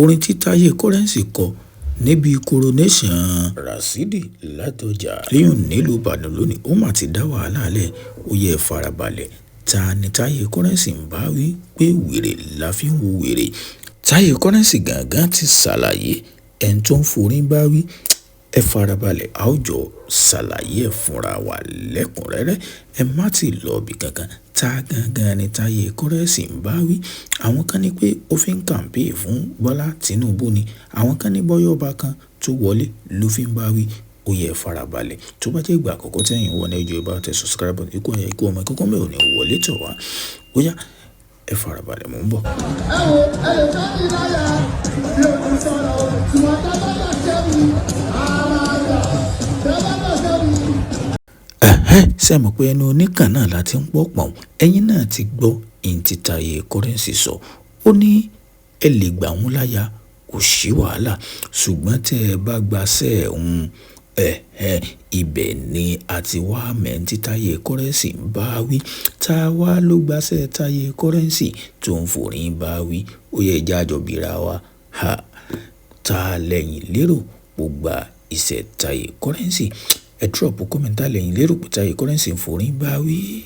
Orin tí Táyé Currency kọ níbi coronation Rasheed Ládọ́jà lẹ́yìn nílùú Ìbàdàn lónìí, ó mà ti dá wàhálà lẹ̀. Ó yẹ farabalẹ̀. Ta ni Táyé Currency ń bá wí pé wèrè la fi ń wo wèrè? Táyé Currency gangan ti ṣàlàyé ẹni tó ń forin bá wí. Ẹ farabalẹ̀, a ó jọ ṣàlàyé ẹ̀ fúnra wa lẹ́kùnrẹ́rẹ́. Ẹ má ti lọ ibì kankan. Ta gangan ni Táyé Currency ń bá wí? Àwọn kan ní pé ó fi ń campaign fún Bọ́lá Tinubu ni. Àwọn kan ní bọ́yá ọba kan tó wọlé ló fi ń bá wí. Ó yẹ farabalẹ̀. Tó bá jẹ́ ìgbà àkọ́kọ́ tí ẹ̀yin wọ̀ ní ẹjọ́, ẹ bá tẹ subscribe button. Ikú ọ̀yà ikú ọmọ ìkókó mẹ́rin ò ní wọlé tọ̀ wá. Ó yá, ẹ farabalẹ̀, mò ń bọ̀. Ẹ wo, ẹ lè fẹ́ mi láyà bí o ti sọ̀rọ̀ o, ṣùgbọ́n tẹ́ bá bá ṣẹ́ mi, àmàlà tẹ́ bá bá ṣẹ́ mi. Ẹ̀hẹ́n, ṣé mọ̀ pé ẹnu oníkàn náà la ti ń pọ̀ pọ̀n? Ẹ̀yin náà ti gbọ́ ìyìn tí Táyé Currency sọ. Ó ní ẹ lè gbà wọ́n láya, kò sí wàhálà, ṣùgbọ́n tẹ́ ẹ bá gbaṣẹ́ òun, ẹ̀hẹ́n, ibẹ̀ ni a ti wá mẹ́ni tí Táyé Currency ń bá wí. Ta wá ló gbaṣẹ́ Táyé Currency tó ń forin bá wí? Ó yẹ ẹja jọ bíra wa. Ha! Ta lẹ́yìn lérò ó gba iṣẹ́ Táyé Currency? Ẹ drop comment, ta lẹ́yìn lérò pé Táyé Currency ń forin bá wí.